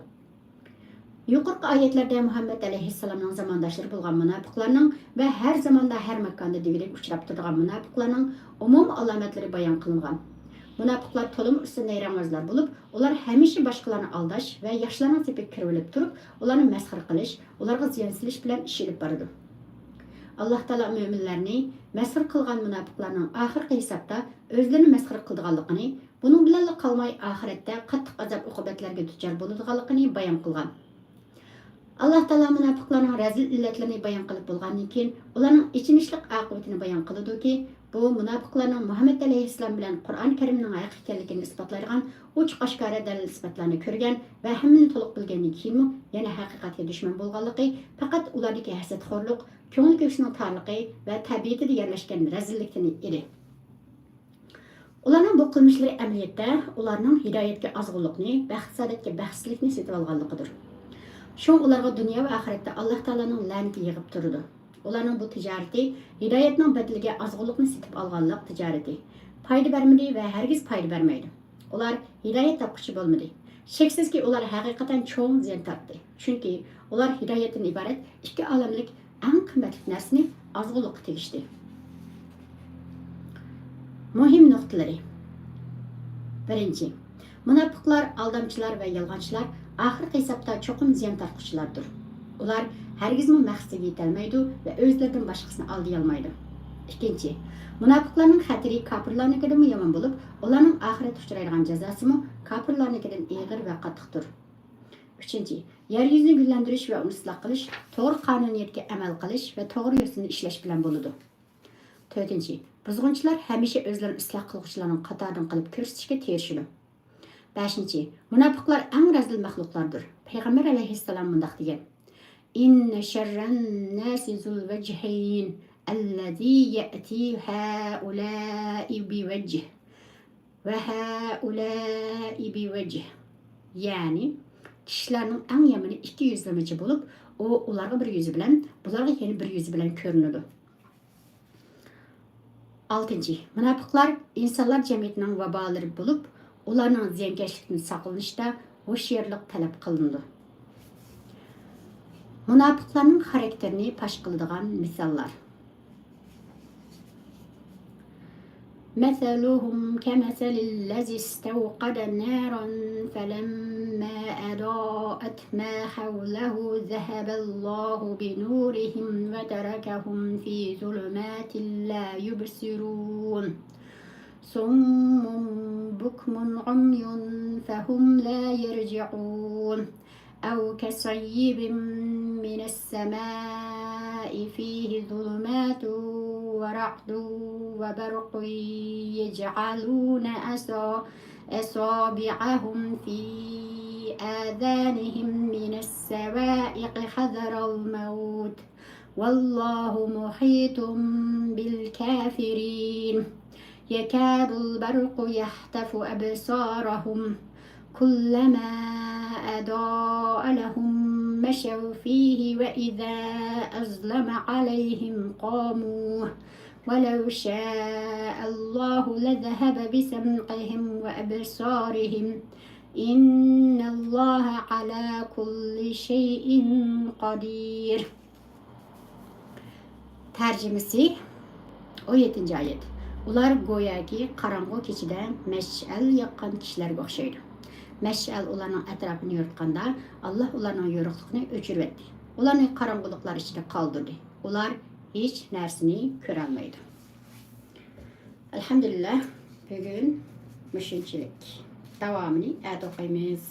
يۇقىرىقى ئايەتلەردە مۇھەممەد ئەلەيھىسسالامنىڭ زامانداشلىرى بولغان مۇناپىقلارنىڭ ۋە ھەر زاماندا، ھەر ماكاندا دېگۈدەك ئۇچراپ تۇرىدىغان مۇناپىقلارنىڭ ئومۇمىي ئالامەتلىرى بايان قىلىنغان. مۇناپىقلار تولىمۇ ئۇستا نەيرەڭۋازلار بولۇپ، ئۇلار ھەمىشە باشقىلارنى ئالداش ۋە ياخشىلارنىڭ سېپىگە كىرىۋېلىپ تۇرۇپ، ئۇلارنى مەسخىرە قىلىش، ئۇلارغا زىيان سېلىش بىلەن ئىش ئېلىپ بارىدۇ. ئاللاھ تائالا مۆمىنلەرنى مەسخىرە قىلغان مۇناپىقلارنىڭ ئاخىرقى ھېسابتا ئۆزلىرىنى مەسخىرە قىلىدىغانلىقىنى، بۇنىڭ بىلەنلا قالماي، ئاخىرەتتە قاتتىق ئازاب-ئوقۇبەتلەرگە دۇچار بولىدىغانلىقىنى بايان قىلغان. ئاللاھ تائالا مۇناپىقلارنىڭ رەزىل ئىللەتلىرىنى بايان قىلىپ بولغاندىن كېيىن، ئۇلارنىڭ ئېچىنىشلىق ئاقىۋىتىنى بايان قىلىدۇكى، بۇ مۇناپىقلارنىڭ مۇھەممەد ئەلەيھىسسالام بىلەن قۇرئان كەرىمنىڭ ھەق ئىكەنلىكىنى ئىسپاتلايدىغان ئوچۇق-ئاشكارا دەلىل-ئىسپاتلارنى كۆرگەن ۋە ھەممىنى تولۇق بىلگەندىن كېيىنمۇ يەنە ھەقىقەتكە دۈشمەن بولغانلىقى پەقەت ئۇلاردىكى ھەسەتخورلۇق، كۆڭۈل كۆكسىنىڭ تارلىقى ۋە تەبىئىتىدە يەرلەشكەن رەزىللىكتىن ئىدى. ئۇلارنىڭ بۇ قىلمىشلىرى ئەمەلىيەتتە ئۇلارنىڭ ھىدايەتكە ئازغۇنلۇقنى، بەخت-سائادەتكە بەختسىزلىكنى سېتىۋالغانلىقىدۇر. شۇڭا ئۇلارغا دۇنيا ۋە ئاخىرەتتە ئاللاھ تائالانىڭ لەنىتى يېغىپ تۇرىدۇ. ئۇلارنىڭ بۇ تىجارىتى ھىدايەتنىڭ بەدىلىگە ئازغۇنلۇقنى سېتىپ ئالغانلىق تىجارىتى. پايدا بەرمىدى ۋە ھەرگىز پايدا بەرمەيدۇ. ئۇلار ھىدايەت تاپقۇچى بولمىدى. شەكسىزكى، ئۇلار ھەقىقەتەن چوڭ زىيان تارتتى. چۈنكى ئۇلار ھىدايەتتىن ئىبارەت ئىككى ئالەملىك ئەڭ قىممەتلىك نەرسىنى ئازغۇنلۇققا تېگىشتى. مۇھىم نۇقتىلىرى. بىرىنچى، مۇناپىقلار، ئالدامچىلار ۋە يالغانچىلار ئاخىرقى ھېسابتا چوقۇم زىيان تارتقۇچىلاردۇر. ئۇلار ھەرگىزمۇ مەقسىتىگە يېتەلمەيدۇ ۋە ئۆزلىرىدىن باشقىسىنى ئالدىيالمايدۇ. ئىككىنچى، مۇناپىقلارنىڭ خەتىرى كاپىرلارنىڭكىدىنمۇ يامان بولۇپ، ئۇلارنىڭ ئاخىرەتتە ئۇچرايدىغان جازاسىمۇ كاپىرلارنىڭكىدىن ئېغىر ۋە قاتتىقتۇر. ئۈچىنچى، يەر يۈزىنى گۈللەندۈرۈش ۋە ئۇنى ئىسلاھ قىلىش توغرا قانۇنىيەتكە ئەمەل قىلىش ۋە توغرا يوسۇندا ئىشلەش بىلەن بولىدۇ. تۆتىنچى، بۇزغۇنچىلار ھەمىشە ئۆزلىرىنى ئىسلاھ قىلغۇچىلارنىڭ قاتارىدىن قىلىپ كۆرسىتىشكە تىرىشىدۇ. بەشىنچى، مۇناپىقلار ئەڭ رەزىل مەخلۇقلاردۇر. پەيغەمبەر ئەلەيھىسسالام مۇنداق دېگەن: «إن شر الناس ذو الوجهين الذي يأتي هؤلاء بوجه وهؤلاء بوجه.» يەنى، كىشىلەرنىڭ ئەڭ يامىنى ئىككى يۈزلىمىچى بولۇپ، ئۇ ئۇلارغا بىر يۈزى بىلەن، بۇلارغا يەنە بىر يۈزى بىلەن كۆرۈنىدۇ. ئالتىنچى، مۇناپىقلار ئىنسانلار جەمئىيىتىنىڭ ۋابالىرى بولۇپ، ئۇلارنىڭ زىيانكەشلىكتىن ساقلىنىشتا ھوشيارلىق تەلەپ قىلىنىدۇ. مۇناپىقلارنىڭ خاراكتېرىنى پاش قىلىدىغان مىساللار. مثلهم كمثل الذي استوقد نارا فلما أضاءت ما حوله ذهب الله بنورهم وتركهم في ظلمات لا يبصرون. صم بكم عمي فهم لا يرجعون. أو كصيب من السماء فيه ظلمات ورعد وبرق يجعلون أصا-، أصابعهم في آذانهم من الصواعق حذر الموت والله محيط بالكافرين. يكاد البرق يخطف أبصارهم كلما أضاء لهم مشوا فيه وإذا أظلم عليهم قاموا ولو شاء الله لذهب بسمعهم وأبصارهم إن الله على كل شيء قدير. تەرجىمىسى، ئون يەتتىنچى ئايەت. ئۇلار گوياكى قاراڭغۇ كېچىدە مەشئەل ياققان كىشىلەرگە ئوخشايدۇ. مەشئەل ئۇلارنىڭ ئەتراپىنى يورۇتقاندا، ئاللاھ ئۇلارنىڭ يورۇقلۇقىنى ئۆچۈرۈۋەتتى. ئۇلارنى قاراڭغۇلۇقلار ئىچىدە قالدۇردى. ئۇلار ھېچ نەرسىنى كۆرەلمەيدۇ. ئەلھەمدۇلىللاھ، بۈگۈن مۇشۇنچىلىك. داۋامىنى ئەتە ئوقۇيمىز.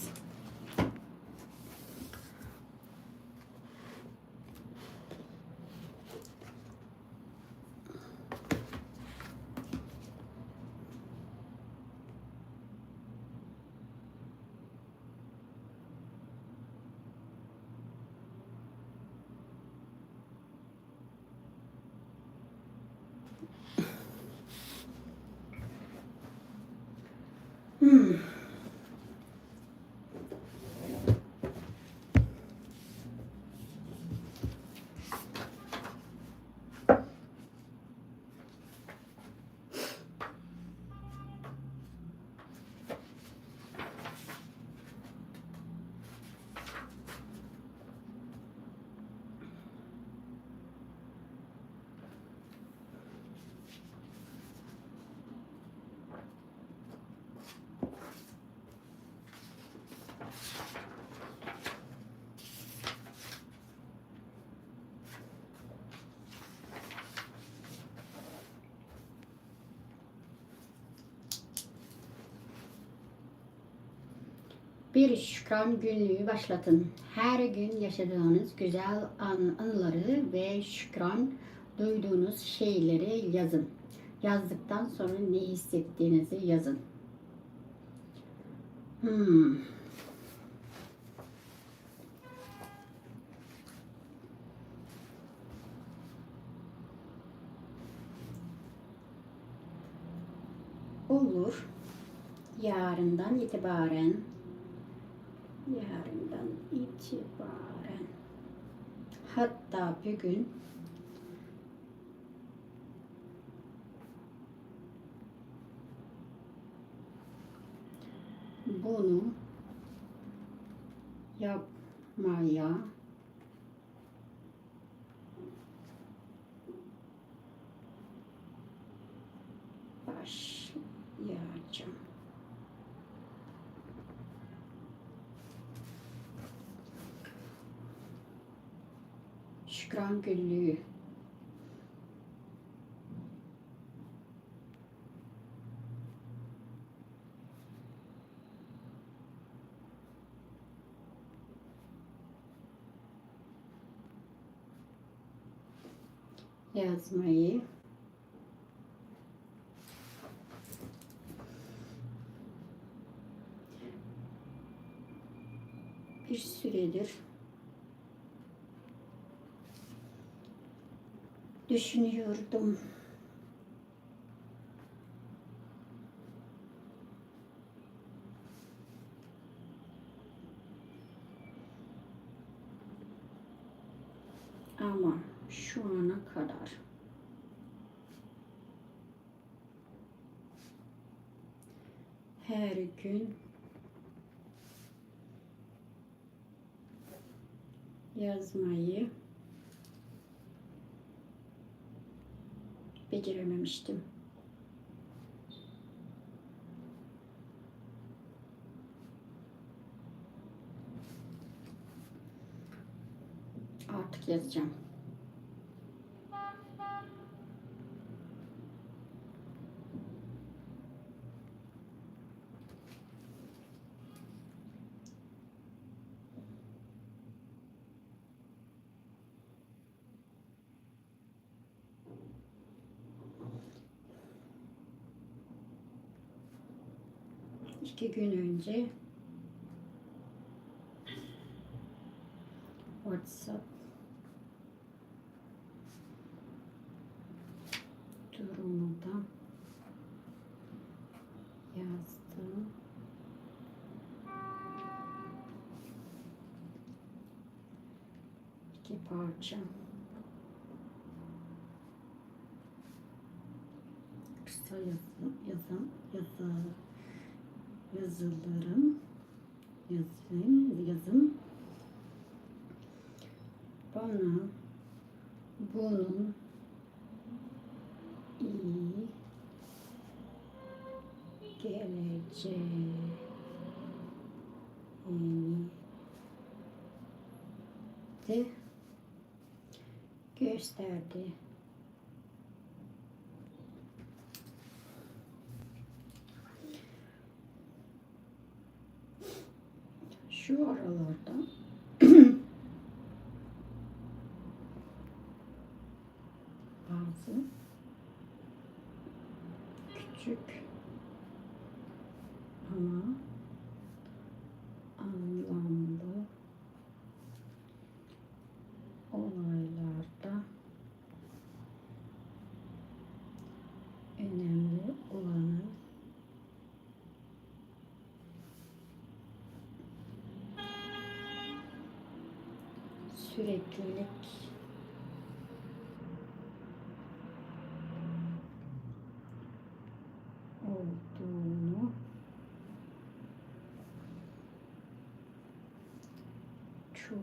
Bir şükran günlüğü başlatın. Her gün yaşadığınız güzel an-, anıları ve şükran duyduğunuz şeyleri yazın. Yazdıktan sonra ne hissettiğinizi yazın. Hmm. Olur. Yarından itibaren, yarından itibaren, hatta bugün bunu yapmaya başlayacağım. Şükran günlüğü. Yazmayı. Bir süredir düşünüyordum. Ama şu ana kadar her gün yazmayı becerememiştim. ئارتۇق يازىمەن. İki gün önce WhatsApp durumunda yazdım. İki parça. Kısa yazı, yazı, yazı, yazılarım, yazayım, yazım. Bana bunun iyi geleceğini de gösterdi. Şu aralarda bazı küçük ama anlamlı olaylarda önemli olanı süreklilik olduğunu çok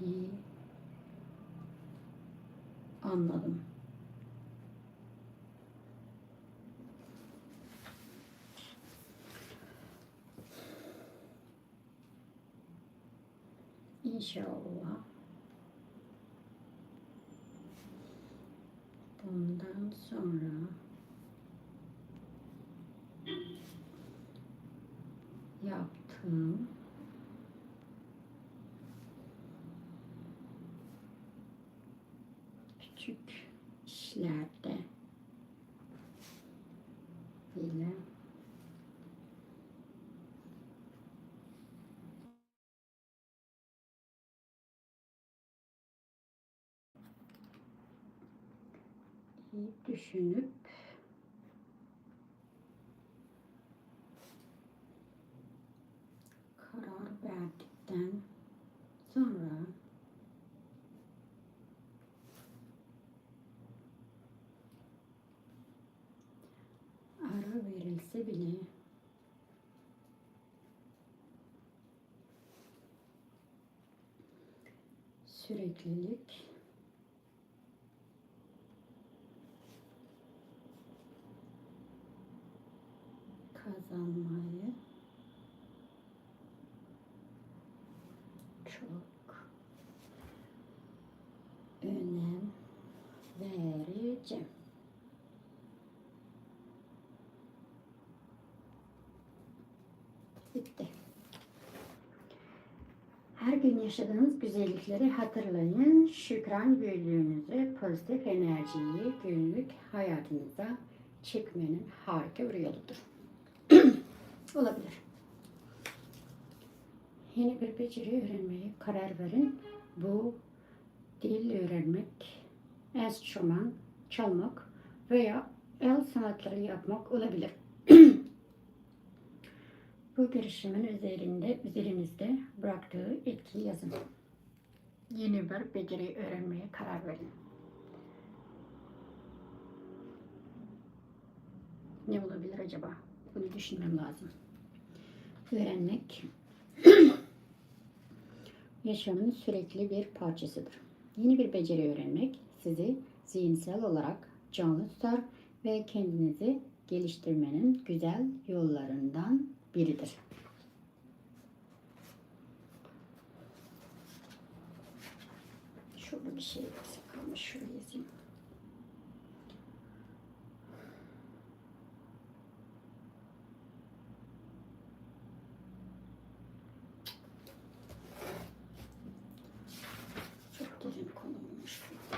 iyi anladım. İnşallah bundan sonra yaptığım küçük işlerde bile iyi düşünüp karar verdikten sonra ara verilse bile süreklilik kazanmayı çok önem vereceğim. Bitti. Her gün yaşadığınız güzellikleri hatırlayın. Şükran büyüklüğünüzü, pozitif enerjiyi günlük hayatınıza çekmenin harika bir yoludur. Olabilir. Yeni bir beceri öğrenmeye karar verin. Bu dil öğrenmek, enstrüman çalmak veya el sanatları yapmak olabilir. Bu girişimin üzerinde, üzerinizde bıraktığı etkiyi yazın. Yeni bir beceri öğrenmeye karar verin. Ne olabilir acaba? Bunu düşünmem lazım. Öğrenmek yaşamın sürekli bir parçasıdır. Yeni bir beceri öğrenmek sizi zihinsel olarak canlı tutar ve kendinizi geliştirmenin güzel yollarından biridir. Bir şey eksik kalmış, şuraya yazayım. Çok derin konuymuş bu.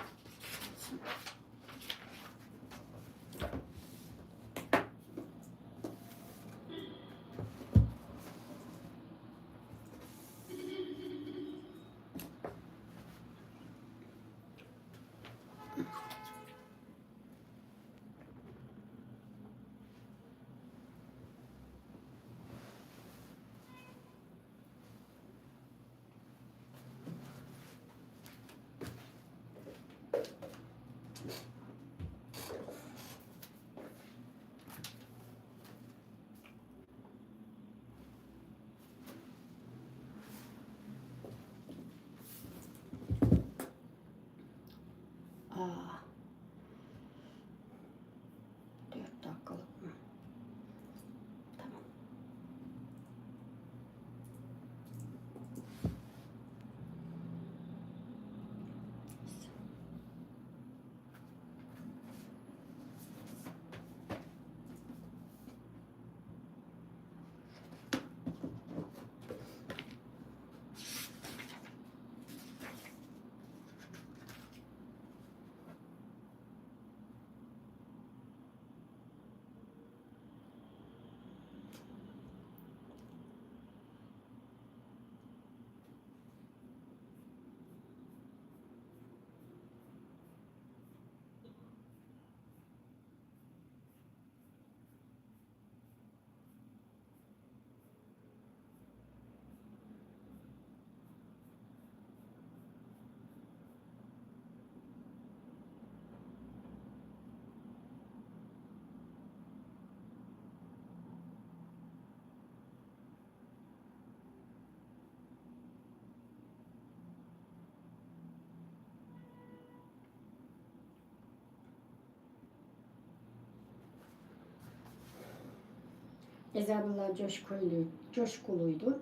Aa, dört dakikalık mı? Tamam. Isabella coşkuydu, coşkuluydu.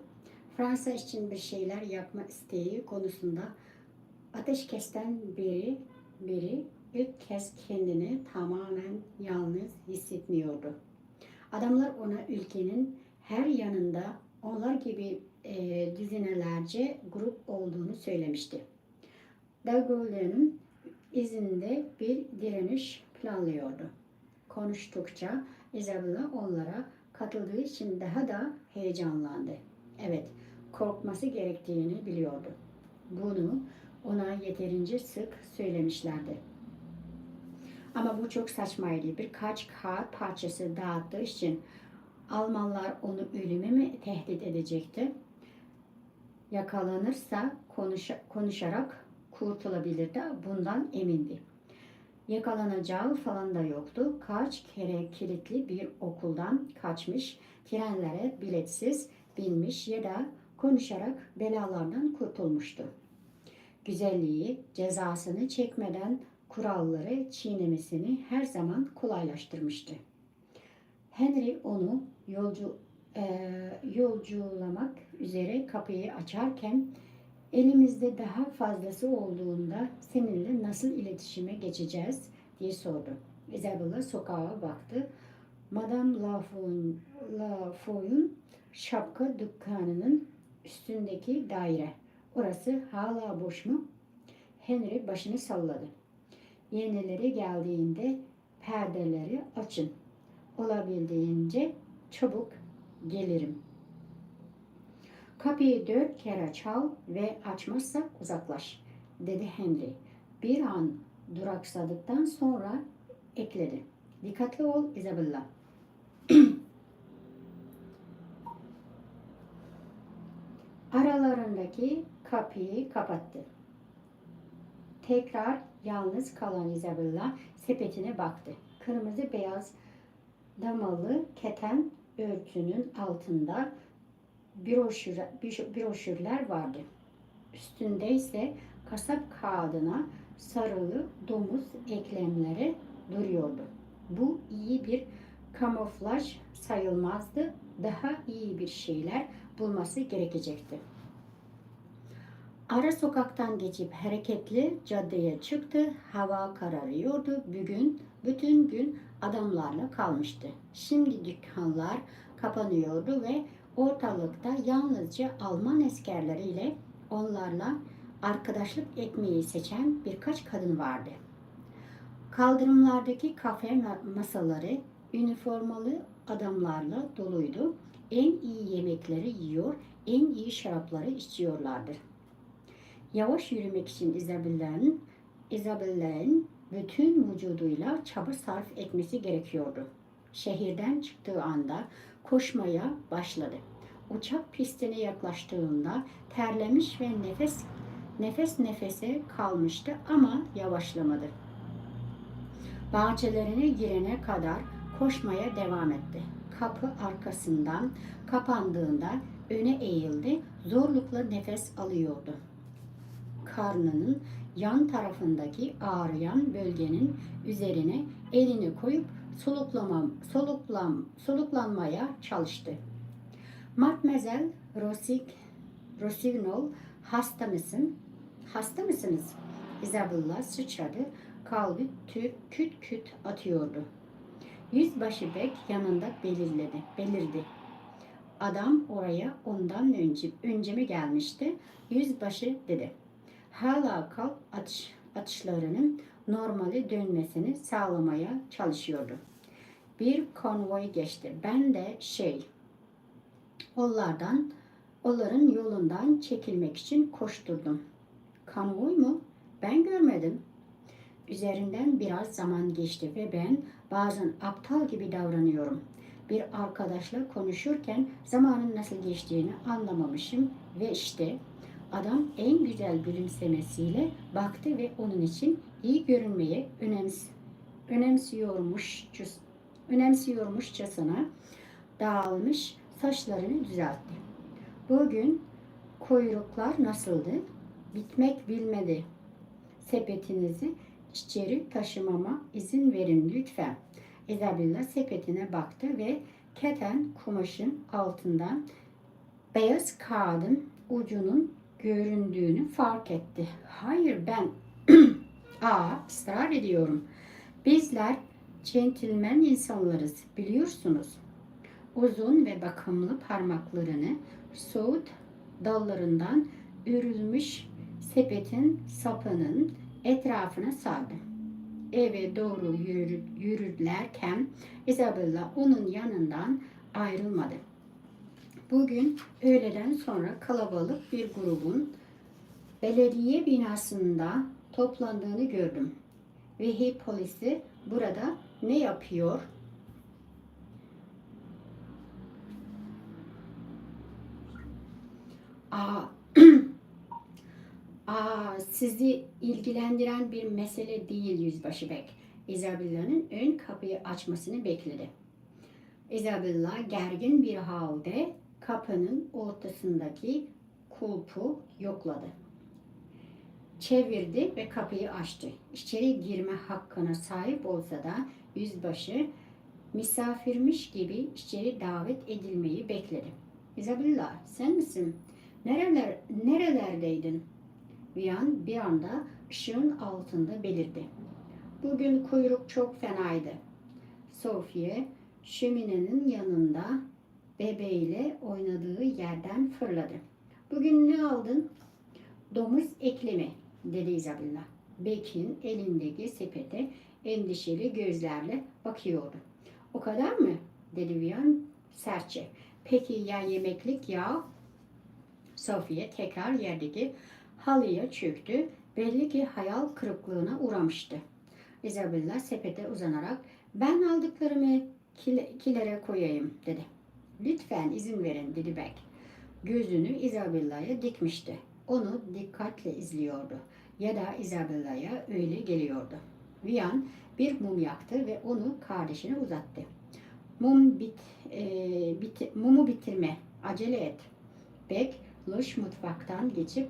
Fransa için bir şeyler yapma isteği konusunda ateşkesten beri, beri ilk kez kendini tamamen yalnız hissetmiyordu. Adamlar ona ülkenin her yanında onlar gibi, e, düzinelerce grup olduğunu söylemişti. Dagolya'nın izinde bir direniş planlıyordu. Konuştukça Isabella onlara katıldığı için daha da heyecanlandı. Evet, korkması gerektiğini biliyordu. Bunu ona yeterince sık söylemişlerdi. Ama bu çok saçmaydı. Birkaç kağıt parçası dağıttığı için Almanlar onu ölüme mi tehdit edecekti? Yakalanırsa konuşa-, konuşarak kurtulabilirdi, bundan emindi. Yakalanacağı falan da yoktu. Kaç kere kilitli bir okuldan kaçmış, trenlere biletsiz binmiş ya da konuşarak belalardan kurtulmuştu. Güzelliği, cezasını çekmeden kuralları çiğnemesini her zaman kolaylaştırmıştı. Henry onu yolcu, e, yolculamak üzere kapıyı açarken, "Elimizde daha fazlası olduğunda seninle nasıl iletişime geçeceğiz?" diye sordu. Isabella sokağa baktı. "Madame Lafoy'un, Lafoy'un şapka dükkanının üstündeki daire. Orası hala boş mu?" Henry başını salladı. "Yenileri geldiğinde perdeleri açın. Olabildiğince çabuk gelirim." "Kapıyı dört kere çal ve açmazsa uzaklaş," dedi Henry. Bir an duraksadıktan sonra ekledi. "Dikkatli ol, Isabella." Aralarındaki kapıyı kapattı. Tekrar yalnız kalan Isabella sepetine baktı. Kırmızı beyaz damalı keten örtünün altında broşür, broşürler vardı. Üstünde ise kasap kağıdına sarılı domuz eklemleri duruyordu. Bu iyi bir kamuflaj sayılmazdı. Daha iyi bir şeyler bulması gerekecekti. Ara sokaktan geçip hareketli caddeye çıktı. Hava kararıyordu. Bugün bütün gün adamlarla kalmıştı. Şimdi dükkanlar kapanıyordu ve ortalıkta yalnızca Alman askerleriyle onlarla arkadaşlık etmeyi seçen birkaç kadın vardı. Kaldırımlardaki kafe ma- masaları üniformalı adamlarla doluydu. En iyi yemekleri yiyor, en iyi şarapları içiyorlardı. Yavaş yürümek için Isabella'nın, Isabella'nın bütün vücuduyla çaba sarf etmesi gerekiyordu. Şehirden çıktığı anda koşmaya başladı. Uçak pistine yaklaştığında terlemiş ve nefes nefes nefese kalmıştı ama yavaşlamadı. Bahçelerine girene kadar koşmaya devam etti. Kapı arkasından kapandığında öne eğildi, zorlukla nefes alıyordu. Karnının yan tarafındaki ağrıyan bölgenin üzerine elini koyup soluklama, soluklam, soluklanmaya çalıştı. Mademoiselle Rosig, Rosignol, hasta mısın? Hasta mısınız? Isabella sıçradı, kalbi tü- küt küt atıyordu. Yüzbaşı bek yanında belirledi, belirdi. Adam oraya ondan önce, önce mi gelmişti? Yüzbaşı dedi. Hala kalp atış, atışlarının normale dönmesini sağlamaya çalışıyordu. Bir konvoy geçti. Ben de şey, onlardan, onların yolundan çekilmek için koşturdum. Konvoy mu? Ben görmedim. Üzerinden biraz zaman geçti ve ben bazen aptal gibi davranıyorum. Bir arkadaşla konuşurken zamanın nasıl geçtiğini anlamamışım ve işte adam en güzel gülümsemesiyle baktı ve onun için iyi görünmeye önems önemsiyormuşçasına önemsiyormuşçasına dağılmış saçlarını düzeltti. Bugün kuyruklar nasıldı? Bitmek bilmedi. Sepetinizi içeri taşımama izin verin lütfen. Isabella sepetine baktı ve keten kumaşın altından beyaz kağıdın ucunun göründüğünü fark etti. Hayır, ben a ısrar ediyorum. Bizler centilmen insanlarız, biliyorsunuz. Uzun ve bakımlı parmaklarını soğut dallarından örülmüş sepetin sapının etrafına sardı. Eve doğru yürü- yürürlerken Isabella onun yanından ayrılmadı. Bugün öğleden sonra kalabalık bir grubun belediye binasında toplandığını gördüm. Vehip polisi burada ne yapıyor? Aa, aa, sizi ilgilendiren bir mesele değil yüzbaşı bek. Isabella'nın ön kapıyı açmasını bekledi. Isabella gergin bir halde kapının ortasındaki kulpu yokladı. Çevirdi ve kapıyı açtı. İçeri girme hakkına sahip olsa da yüzbaşı misafirmiş gibi içeri davet edilmeyi bekledi. Isabella, sen misin? Nereler, nerelerdeydin? Vian bir anda ışığın altında belirdi. Bugün kuyruk çok fenaydı. Sophie şöminenin yanında bebeğiyle oynadığı yerden fırladı. Bugün ne aldın? Domuz eklemi, dedi Isabella. Beck'in elindeki sepete endişeli gözlerle bakıyordu. O kadar mı? dedi Vian sertçe. Peki ya yemeklik yağ? Sophie tekrar yerdeki halıya çöktü. Belli ki hayal kırıklığına uğramıştı. Isabella sepete uzanarak ben aldıklarımı kile- kilere koyayım dedi. Lütfen izin verin dedi Beck. Gözünü Isabella'ya dikmişti. Onu dikkatle izliyordu. Ya da Isabella'ya öyle geliyordu. Vian bir mum yaktı ve onu kardeşine uzattı. Mum bit, e, biti- mumu bitirme, acele et. Beck loş mutfaktan geçip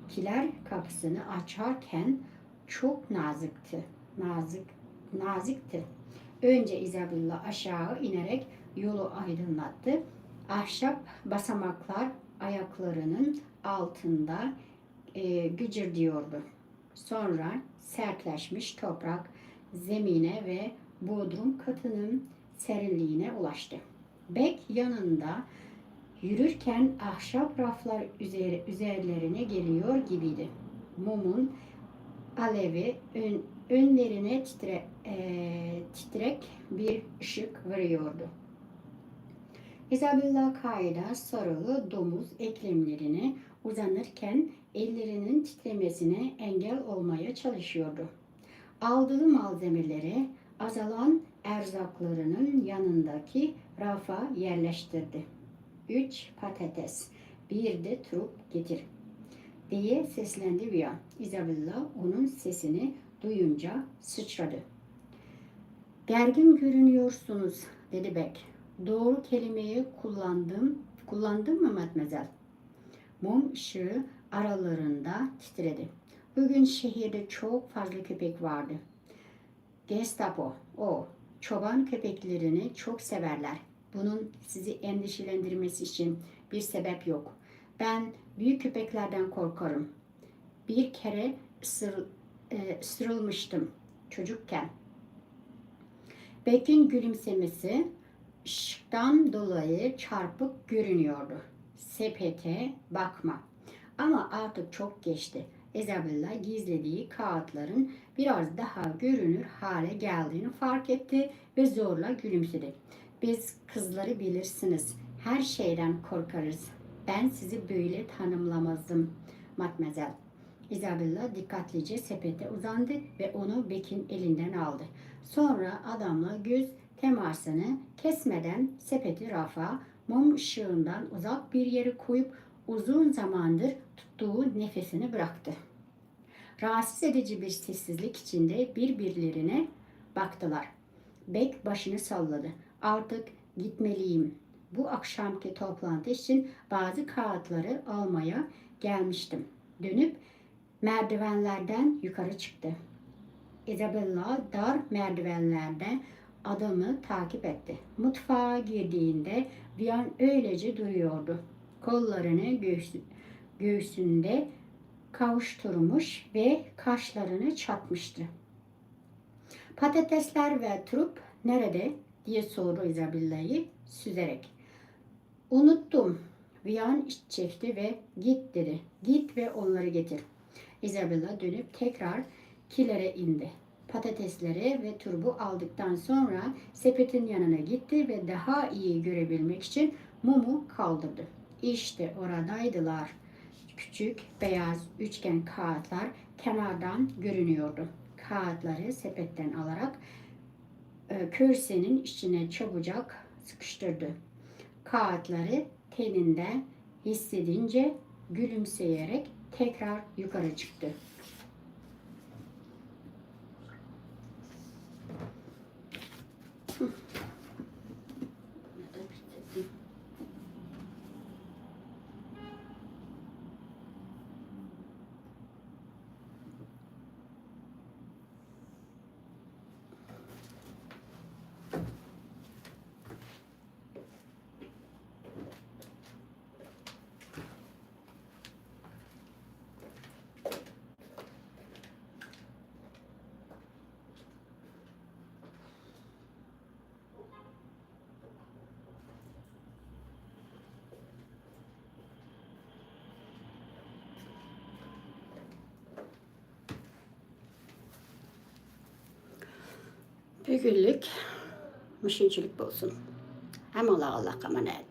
kiler kapısını açarken çok nazikti. Nazik, nazikti. Önce Isabella aşağı inerek yolu aydınlattı. Ahşap basamaklar ayaklarının altında e, gıcırdıyordu. Sonra sertleşmiş toprak, zemine ve bodrum katının serinliğine ulaştı. Bek yanında yürürken ahşap raflar üzer-, üzerlerine geliyor gibiydi. Mumun alevi ön-, önlerine titre-, e, titrek bir ışık veriyordu. Isabella kayada sarılı domuz eklemlerine uzanırken ellerinin titremesine engel olmaya çalışıyordu. Aldığı malzemeleri azalan erzaklarının yanındaki rafa yerleştirdi. "Üç patates, bir de trup getir," diye seslendi Vian. Isabella onun sesini duyunca sıçradı. "Gergin görünüyorsunuz," dedi Bek. "Doğru kelimeyi kullandım, kullandım mı, matmazel?" Mum ışığı aralarında titredi. "Bugün şehirde çok fazla köpek vardı." "Gestapo, o, çoban köpeklerini çok severler. Bunun sizi endişelendirmesi için bir sebep yok. Ben büyük köpeklerden korkarım. Bir kere ısır-, e, ısırılmıştım çocukken." Bek'in gülümsemesi ışıktan dolayı çarpık görünüyordu. "Sepete bakma. Ama artık çok geçti." Isabella gizlediği kağıtların biraz daha görünür hale geldiğini fark etti ve zorla gülümsedi. "Biz kızları bilirsiniz, her şeyden korkarız. Ben sizi böyle tanımlamazdım, matmazel." Isabella dikkatlice sepete uzandı ve onu Bek'in elinden aldı. Sonra adamla göz temasını kesmeden sepeti rafa, mum ışığından uzak bir yere koyup uzun zamandır tuttuğu nefesini bıraktı. Rahatsız edici bir sessizlik içinde birbirlerine baktılar. Bek başını salladı. "Artık gitmeliyim. Bu akşamki toplantı için bazı kağıtları almaya gelmiştim." Dönüp merdivenlerden yukarı çıktı. Isabella dar merdivenlerde adamı takip etti. Mutfağa girdiğinde Vian öylece duruyordu. Kollarını göğsü-, göğsünde kavuşturmuş ve kaşlarını çatmıştı. "Patatesler ve trup nerede?" diye sordu Isabella'yı süzerek. "Unuttum." Vian iç çekti ve "Git," dedi. "Git ve onları getir." Isabella dönüp tekrar kilere indi. Patatesleri ve turbu aldıktan sonra sepetin yanına gitti ve daha iyi görebilmek için mumu kaldırdı. İşte oradaydılar. Küçük beyaz üçgen kağıtlar kenardan görünüyordu. Kağıtları sepetten alarak, e, körsenin içine çabucak sıkıştırdı. Kağıtları teninde hissedince gülümseyerek tekrar yukarı çıktı. بۈگۈنلۈك مۇشۇنچىلىك بولسۇن. ھەممىڭلارغا ئاللاھقا ئامانەت.